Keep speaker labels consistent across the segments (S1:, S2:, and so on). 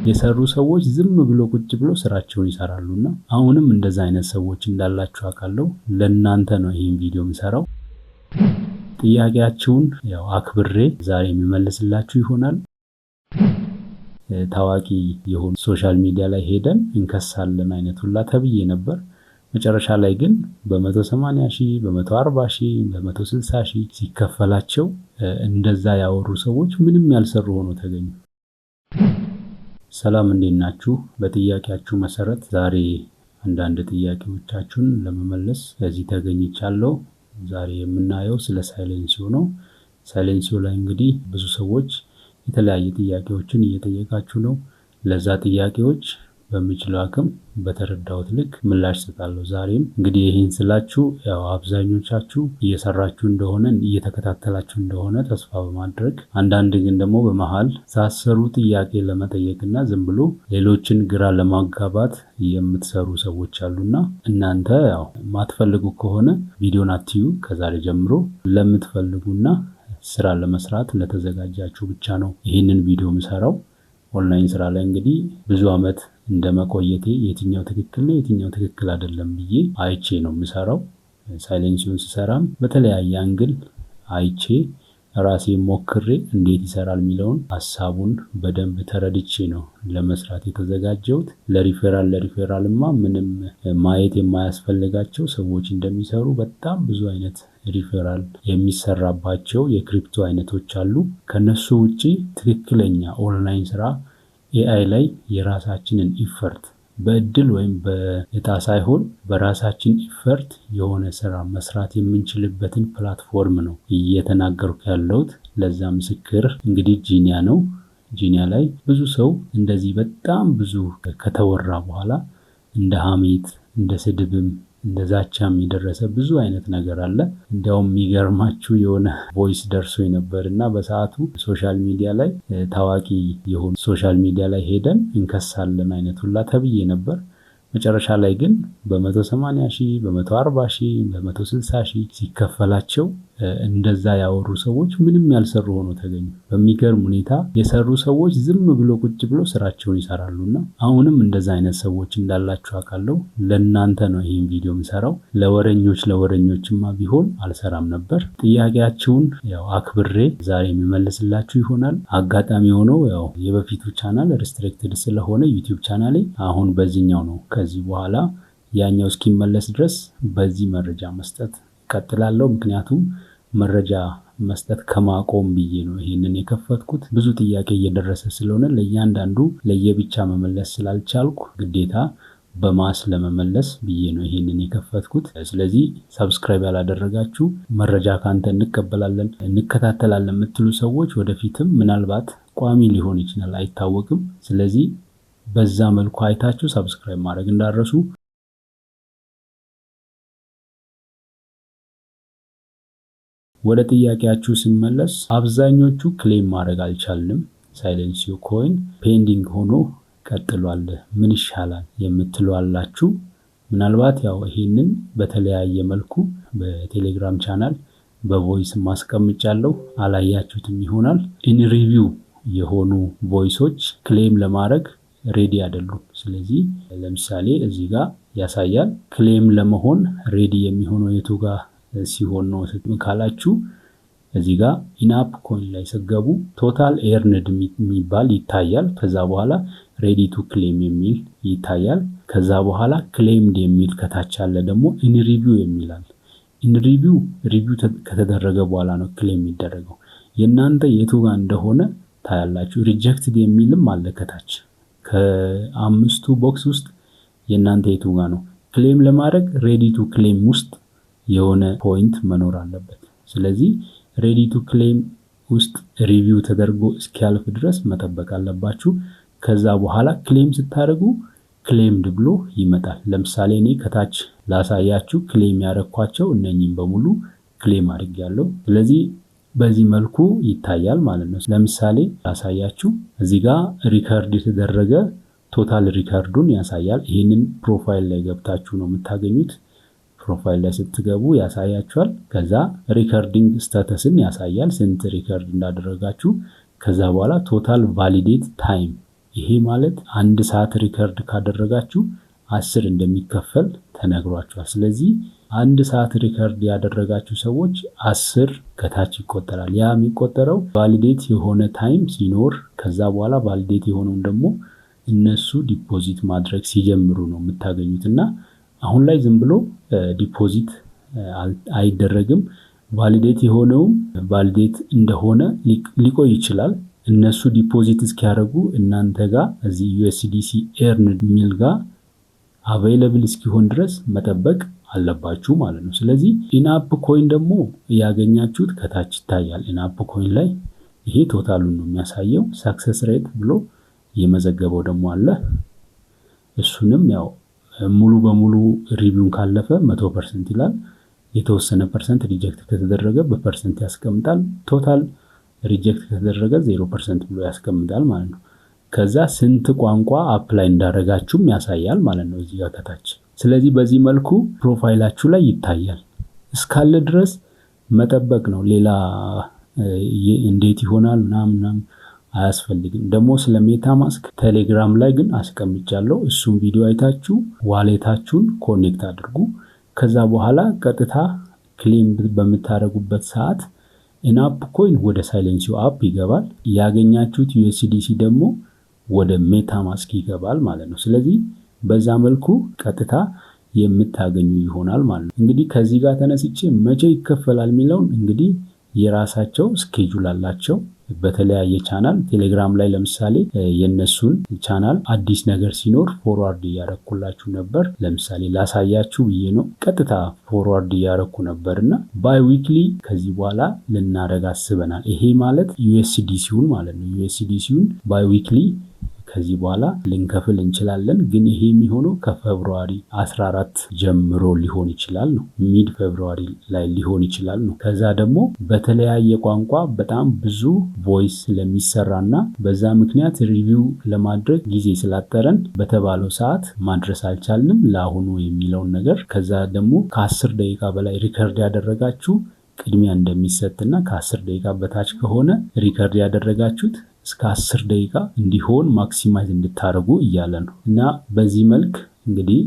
S1: የሰሩ ሰዎች ዝም ብሎ ቁጭ ብሎ ስራቸውን ይሰራሉና አሁንም እንደዛ አይነት ሰዎች እንዳላችሁ አውቃለሁ። ለእናንተ ነው ይሄን ቪዲዮ የምሰራው። ጥያቄያችሁን ያው አክብሬ ዛሬ የሚመልስላችሁ ይሆናል። ታዋቂ የሆኑ social media ላይ ሄደን እንከሳለን አይነት ሁላ ተብዬ ነበር። መጨረሻ ላይ ግን በ180 ሺህ፣ በ140 ሺህ፣ በ160 ሺህ ሲከፈላቸው እንደዛ ያወሩ ሰዎች ምንም ያልሰሩ ሆኖ ተገኙ። ሰላም፣ እንዴት ናችሁ? በጥያቄያችሁ መሰረት ዛሬ አንዳንድ ጥያቄዎቻችሁን ለመመለስ እዚህ ተገኝቻለሁ። ዛሬ የምናየው ስለ Silencio ነው። Silencio ላይ እንግዲህ ብዙ ሰዎች የተለያየ ጥያቄዎችን እየጠየቃችሁ ነው። ለዛ ጥያቄዎች በምችለው አቅም በተረዳሁት ልክ ምላሽ እሰጣለሁ። ዛሬም እንግዲህ ይህን ስላችሁ ያው አብዛኞቻችሁ እየሰራችሁ እንደሆነ፣ እየተከታተላችሁ እንደሆነ ተስፋ በማድረግ፣ አንዳንድ ግን ደግሞ በመሀል ሳሰሩ ጥያቄ ለመጠየቅና ዝም ብሎ ሌሎችን ግራ ለማጋባት የምትሰሩ ሰዎች አሉና እናንተ ያው ማትፈልጉ ከሆነ ቪዲዮን አትዩ። ከዛሬ ጀምሮ ለምትፈልጉና ስራ ለመስራት ለተዘጋጃችሁ ብቻ ነው ይህንን ቪዲዮ የምሰራው። ኦንላይን ስራ ላይ እንግዲህ ብዙ አመት እንደመቆየቴ የትኛው ትክክል ነው፣ የትኛው ትክክል አይደለም ብዬ አይቼ ነው የምሰራው። Silencio ን ስሰራም በተለያየ angle አይቼ፣ ራሴ ሞክሬ፣ እንዴት ይሰራል የሚለውን ሀሳቡን በደንብ ተረድቼ ነው ለመስራት የተዘጋጀሁት። ለ referral ማ ምንም ማየት የማያስፈልጋቸው ሰዎች እንደሚሰሩ በጣም ብዙ አይነት ሪፈራል የሚሰራባቸው የ crypto አይነቶች አሉ። ከነሱ ውጪ ትክክለኛ ኦንላይን ስራ AI ላይ የራሳችንን effort በእድል ወይም በእጣ ሳይሆን በራሳችን effort የሆነ ስራ መስራት የምንችልበትን platform ነው እየተናገርኩ ያለሁት። ለዛ ምስክር እንግዲህ ጂኒያ ነው። ጂኒያ ላይ ብዙ ሰው እንደዚህ በጣም ብዙ ከተወራ በኋላ እንደ ሀሜት፣ እንደ ስድብም፣ እንደ ዛቻም የደረሰ ብዙ አይነት ነገር አለ። እንዲያውም የሚገርማችሁ የሆነ voice ደርሶ ነበር እና በሰዓቱ social media ላይ ታዋቂ የሆኑ social media ላይ ሄደን እንከሳለን አይነት ሁላ ተብዬ ነበር። መጨረሻ ላይ ግን በ180 ሺህ፣ በ140 ሺህ፣ በ160 ሺህ ሲከፈላቸው እንደዛ ያወሩ ሰዎች ምንም ያልሰሩ ሆኖ ተገኙ። በሚገርም ሁኔታ የሰሩ ሰዎች ዝም ብሎ ቁጭ ብሎ ስራቸውን ይሰራሉና አሁንም እንደዛ አይነት ሰዎች እንዳላችሁ አውቃለሁ። ለእናንተ ነው ይህን ቪዲዮ የምሰራው። ለወረኞች ለወረኞችማ ቢሆን አልሰራም ነበር። ጥያቄያችሁን ያው አክብሬ ዛሬ የሚመልስላችሁ ይሆናል። አጋጣሚ ሆኖ ያው የበፊቱ channel restricted ስለሆነ YouTube ቻናሌ አሁን በዚህኛው ነው። ከዚህ በኋላ ያኛው እስኪመለስ ድረስ በዚህ መረጃ መስጠት እቀጥላለሁ። ምክንያቱም መረጃ መስጠት ከማቆም ብዬ ነው ይሄንን የከፈትኩት። ብዙ ጥያቄ እየደረሰ ስለሆነ ለእያንዳንዱ ለየብቻ መመለስ ስላልቻልኩ ግዴታ በ mass ለመመለስ ብዬ ነው ይሄንን የከፈትኩት። ስለዚህ subscribe ያላደረጋችሁ፣ መረጃ ካንተ እንቀበላለን፣ እንከታተላለን የምትሉ ሰዎች ወደፊትም ምናልባት ቋሚ ሊሆን ይችላል፣ አይታወቅም። ስለዚህ በዛ መልኩ አይታችሁ subscribe ማድረግ እንዳትረሱ። ወደ ጥያቄያችሁ ስመለስ አብዛኞቹ claim ማድረግ አልቻልንም። Silencio coin pending ሆኖ ቀጥሏል። ምን ይሻላል የምትሉ አላችሁ። ምናልባት ያው ይሄንን በተለያየ መልኩ በ Telegram channel በ voice ማስቀምጫለሁ፣ አላያችሁትም ይሆናል። In review የሆኑ voice ኦች claim ለማድረግ ready አይደሉም። ስለዚህ ለምሳሌ እዚህ ጋር ያሳያል። Claim ለመሆን ready የሚሆነው የቱ ጋር ሲሆን ነው ካላችሁ እዚህ ጋር in-app coin ላይ ስትገቡ total earned የሚባል ይታያል። ከዛ በኋላ ready to claim የሚል ይታያል። ከዛ በኋላ claimed የሚል ከታች አለ። ደግሞ in review የሚል አለ። In review review ከተደረገ በኋላ ነው claim የሚደረገው። የእናንተ የቱ ጋር እንደሆነ ታያላችሁ። Rejected የሚልም አለ ከታች። ከአምስቱ box ውስጥ የእናንተ የቱ ጋር ነው? Claim ለማድረግ ready to claim ውስጥ የሆነ point መኖር አለበት። ስለዚህ ready to claim ውስጥ review ተደርጎ እስኪያልፍ ድረስ መጠበቅ አለባችሁ። ከዛ በኋላ claim ስታደርጉ claimed ብሎ ይመጣል። ለምሳሌ እኔ ከታች ላሳያችሁ፣ claim ያረኳቸው እነኚህም በሙሉ claim አድርጌያለሁ። ስለዚህ በዚህ መልኩ ይታያል ማለት ነው። ለምሳሌ ላሳያችሁ፣ እዚህ ጋር record የተደረገ total record ኡን ያሳያል። ይህንን profile ላይ ገብታችሁ ነው የምታገኙት። Profile ላይ ስትገቡ ያሳያችኋል። ከዛ recording status ን ያሳያል፣ ስንት record እንዳደረጋችሁ። ከዛ በኋላ total validate time ይሄ ማለት አንድ ሰዓት record ካደረጋችሁ 10 እንደሚከፈል ተነግሯችኋል። ስለዚህ አንድ ሰዓት record ያደረጋችሁ ሰዎች 10 ከታች ይቆጠራል። ያ የሚቆጠረው validate የሆነ time ሲኖር፣ ከዛ በኋላ validate የሆነውን ደግሞ እነሱ deposit ማድረግ ሲጀምሩ ነው የምታገኙት። እና አሁን ላይ ዝም ብሎ deposit አይደረግም። Validate የሆነውም validate እንደሆነ ሊቆይ ይችላል። እነሱ deposit እስኪያደርጉ እናንተ ጋር እዚህ USDC earn የሚል ጋር available እስኪሆን ድረስ መጠበቅ አለባችሁ ማለት ነው። ስለዚህ in-app coin ደግሞ ያገኛችሁት ከታች ይታያል። In-app coin ላይ ይሄ total ኡን ነው የሚያሳየው። Success rate ብሎ የመዘገበው ደግሞ አለ። እሱንም ያው ሙሉ በሙሉ review ውን ካለፈ 100% ይላል። የተወሰነ percent reject ከተደረገ በ percent ያስቀምጣል። Total reject ከተደረገ 0% ብሎ ያስቀምጣል ማለት ነው። ከዛ ስንት ቋንቋ apply እንዳደረጋችሁም ያሳያል ማለት ነው እዚህ ጋር ከታች። ስለዚህ በዚህ መልኩ profile ኣችሁ ላይ ይታያል። እስካለ ድረስ መጠበቅ ነው። ሌላ እንዴት ይሆናል ምናምን ምናምን አያስፈልግም። ደግሞ ስለ MetaMask ቴሌግራም ላይ ግን አስቀምጫለሁ። እሱን ቪዲዮ አይታችሁ wallet ኣችሁን connect አድርጉ። ከዛ በኋላ ቀጥታ claim በምታደርጉበት ሰዓት in-app coin ወደ Silencio app ይገባል። ያገኛችሁት USDC ደግሞ ወደ MetaMask ይገባል ማለት ነው። ስለዚህ በዛ መልኩ ቀጥታ የምታገኙ ይሆናል ማለት ነው። እንግዲህ ከዚህ ጋር ተነስቼ መቼ ይከፈላል የሚለውን እንግዲህ የራሳቸው schedule አላቸው። በተለያየ ቻናል ቴሌግራም ላይ ለምሳሌ የነሱን ቻናል አዲስ ነገር ሲኖር forward እያረኩላችሁ ነበር። ለምሳሌ ላሳያችሁ ብዬ ነው፣ ቀጥታ forward እያረኩ ነበር። እና bi-weekly ከዚህ በኋላ ልናደርግ አስበናል። ይሄ ማለት USDC ውን ማለት ነው። USDC ውን bi-weekly ከዚህ በኋላ ልንከፍል እንችላለን። ግን ይሄ የሚሆነው ከ February 14 ጀምሮ ሊሆን ይችላል ነው። Mid February ላይ ሊሆን ይችላል ነው። ከዛ ደግሞ በተለያየ ቋንቋ በጣም ብዙ voice ስለሚሰራና በዛ ምክንያት review ለማድረግ ጊዜ ስላጠረን በተባለው ሰዓት ማድረስ አልቻልንም ለአሁኑ የሚለውን ነገር፣ ከዛ ደግሞ ከ10 ደቂቃ በላይ record ያደረጋችሁ ቅድሚያ እንደሚሰጥና ከ10 ደቂቃ በታች ከሆነ record ያደረጋችሁት እስከ 10 ደቂቃ እንዲሆን maximize እንድታደርጉ እያለ ነው። እና በዚህ መልክ እንግዲህ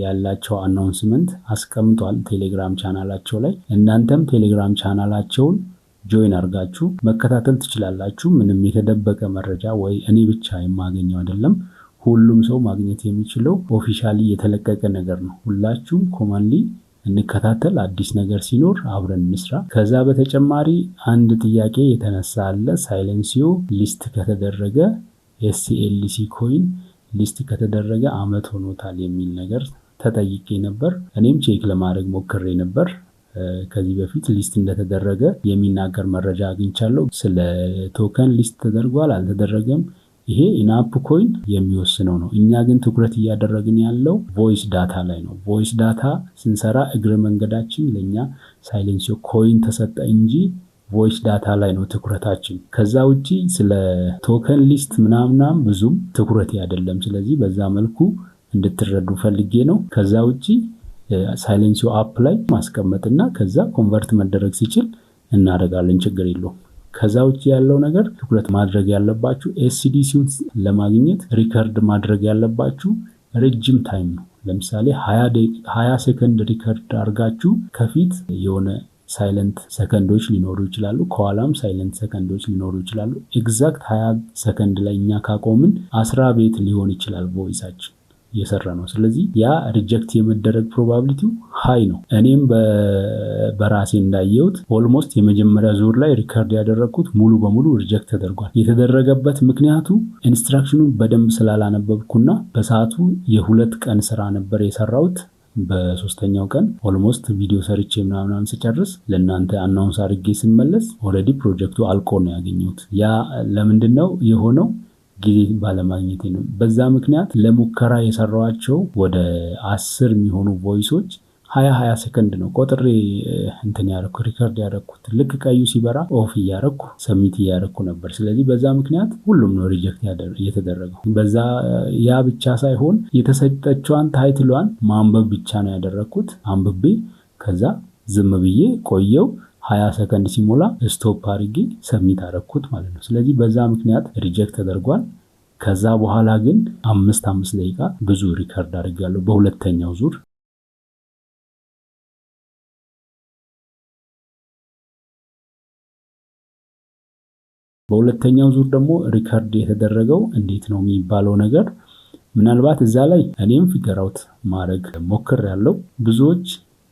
S1: ያላቸው announcement አስቀምጧል ቴሌግራም ቻናላቸው ላይ። እናንተም ቴሌግራም channel ኣቸውን join አድርጋችሁ መከታተል ትችላላችሁ። ምንም የተደበቀ መረጃ ወይ እኔ ብቻ የማገኘው አይደለም። ሁሉም ሰው ማግኘት የሚችለው officially የተለቀቀ ነገር ነው። ሁላችሁም commonly እንከታተል። አዲስ ነገር ሲኖር አብረን እንስራ። ከዛ በተጨማሪ አንድ ጥያቄ የተነሳ አለ። Silencio list ከተደረገ፣ SLC coin list ከተደረገ አመት ሆኖታል የሚል ነገር ተጠይቄ ነበር። እኔም check ለማድረግ ሞክሬ ነበር። ከዚህ በፊት list እንደተደረገ የሚናገር መረጃ አግኝቻለሁ። ስለ token list ተደርጓል አልተደረገም፣ ይሄ in-app coin የሚወስነው ነው። እኛ ግን ትኩረት እያደረግን ያለው voice data ላይ ነው። Voice data ስንሰራ እግረ መንገዳችን ለእኛ Silencio coin ተሰጠ እንጂ voice data ላይ ነው ትኩረታችን። ከዛ ውጪ ስለ token list ምናምናም ብዙም ትኩረት አይደለም። ስለዚህ በዛ መልኩ እንድትረዱ ፈልጌ ነው። ከዛ ውጪ Silencio app ላይ ማስቀመጥና ከዛ convert መደረግ ሲችል እናደርጋለን። ችግር የለውም። ከዛ ውጭ ያለው ነገር ትኩረት ማድረግ ያለባችሁ SDC ውን ለማግኘት record ማድረግ ያለባችሁ ረጅም time ነው። ለምሳሌ 20 ሰከንድ record አድርጋችሁ ከፊት የሆነ silent ሰከንዶች ሊኖሩ ይችላሉ፣ ከኋላም silent ሰከንዶች ሊኖሩ ይችላሉ። Exact 20 ሰከንድ ላይ እኛ ካቆምን አስራ ቤት ሊሆን ይችላል voice ኣችን እየሰራ ነው። ስለዚህ ያ reject የመደረግ probability ው high ነው። እኔም በራሴ እንዳየሁት almost የመጀመሪያ ዙር ላይ record ያደረግኩት ሙሉ በሙሉ reject ተደርጓል። የተደረገበት ምክንያቱ instruction ኑን በደንብ ስላላነበብኩና በሰዓቱ የ2 ቀን ስራ ነበር የሰራሁት። በሶስተኛው ቀን almost ቪዲዮ ሰርቼ ምናምናም ስጨርስ ለእናንተ announce አድርጌ ስመለስ already ፕሮጀክቱ አልቆ ነው ያገኘሁት። ያ ለምንድን ነው የሆነው? ጊዜ ባለማግኘቴ ነው። በዛ ምክንያት ለሙከራ የሰራኋቸው ወደ 10 የሚሆኑ voice ኦች 20 20 ሰከንድ ነው ቆጥሬ እንትን ያደረኩ record ያደረኩት። ልክ ቀዩ ሲበራ off እያረኩ submit እያረኩ ነበር። ስለዚህ በዛ ምክንያት ሁሉም ነው reject የተደረገው። በዛ ያ ብቻ ሳይሆን የተሰጠችዋን title ሏን ማንበብ ብቻ ነው ያደረግኩት። አንብቤ ከዛ ዝም ብዬ ቆየው። 20 ሰከንድ ሲሞላ stop አድርጌ submit አረኩት ማለት ነው። ስለዚህ በዛ ምክንያት reject ተደርጓል። ከዛ በኋላ ግን 5 5 ደቂቃ ብዙ record አድርጌያለሁ በሁለተኛው ዙር። በሁለተኛው ዙር ደግሞ record የተደረገው እንዴት ነው የሚባለው ነገር ምናልባት እዛ ላይ እኔም figure out ማድረግ ሞክሬያለሁ። ብዙዎች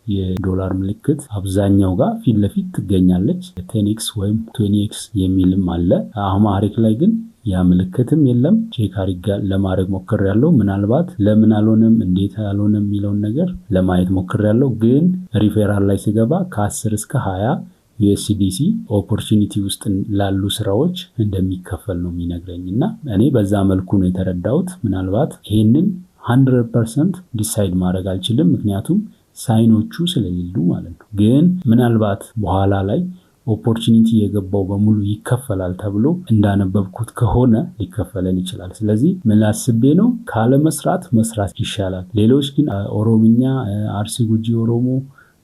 S1: የዶላር ምልክት አብዛኛው ጋር ፊት ለፊት ትገኛለች። 10x ወይም 20x የሚልም አለ። Amharic ላይ ግን ያ ምልክትም የለም። Check አድርጌ ለማድረግ ሞክሬያለሁ። ምናልባት ለምን አልሆነም፣ እንዴት አልሆነም የሚለውን ነገር ለማየት ሞክሬያለሁ። ግን ሪፌራል ላይ ስገባ ከ10 እስከ 20 USDC opportunity ውስጥ ላሉ ስራዎች እንደሚከፈል ነው የሚነግረኝ እና እኔ በዛ መልኩ ነው የተረዳሁት። ምናልባት ይሄንን 100% decide ማድረግ አልችልም፣ ምክንያቱም sign ኦቹ ስለሌሉ ማለት ነው። ግን ምናልባት በኋላ ላይ opportunity የገባው በሙሉ ይከፈላል ተብሎ እንዳነበብኩት ከሆነ ሊከፈለን ይችላል። ስለዚህ ምን አስቤ ነው፣ ካለመስራት መስራት ይሻላል። ሌሎች ግን ኦሮምኛ፣ አርሲ፣ ጉጂ ኦሮሞ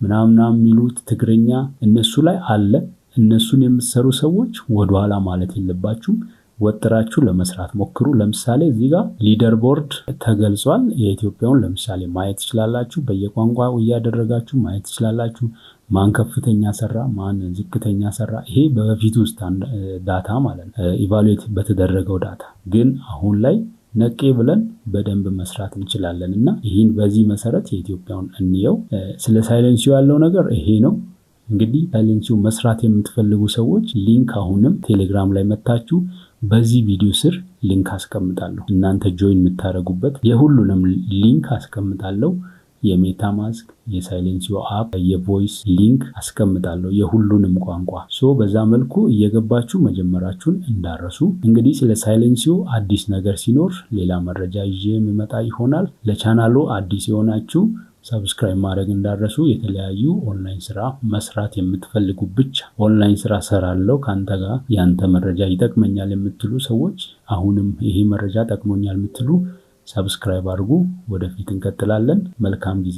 S1: ምናምናም የሚሉት፣ ትግርኛ እነሱ ላይ አለ። እነሱን የምትሰሩ ሰዎች ወደኋላ ማለት የለባችሁም። ወጥራችሁ ለመስራት ሞክሩ። ለምሳሌ እዚህ ጋር leaderboard ተገልጿል። የኢትዮጵያውን ለምሳሌ ማየት ትችላላችሁ። በየቋንቋው እያደረጋችሁ ማየት ትችላላችሁ። ማን ከፍተኛ ሰራ፣ ማን ዝቅተኛ ሰራ። ይሄ በበፊቱ ውስጥ data ማለት ነው፣ evaluate በተደረገው data። ግን አሁን ላይ ነቄ ብለን በደንብ መስራት እንችላለን እና ይህን በዚህ መሰረት የኢትዮጵያውን እንየው። ስለ Silentio ያለው ነገር ይሄ ነው። እንግዲህ Silentio መስራት የምትፈልጉ ሰዎች link አሁንም ቴሌግራም ላይ መታችሁ በዚህ ቪዲዮ ስር link አስቀምጣለሁ። እናንተ join የምታደርጉበት የሁሉንም link አስቀምጣለሁ። የ MetaMask፣ የ Silentio app፣ የ voice link አስቀምጣለሁ፣ የሁሉንም ቋንቋ። So በዛ መልኩ እየገባችሁ መጀመራችሁን እንዳትረሱ። እንግዲህ ስለ Silentio አዲስ ነገር ሲኖር ሌላ መረጃ ይዤ የምመጣ ይሆናል። ለቻናሉ አዲስ የሆናችሁ subscribe ማድረግ እንዳትረሱ። የተለያዩ ኦንላይን ስራ መስራት የምትፈልጉ፣ ብቻ ኦንላይን ስራ ሰራለሁ ከአንተ ጋር፣ ያንተ መረጃ ይጠቅመኛል የምትሉ ሰዎች፣ አሁንም ይሄ መረጃ ጠቅሞኛል የምትሉ subscribe አድርጉ። ወደፊት እንቀጥላለን። መልካም ጊዜ።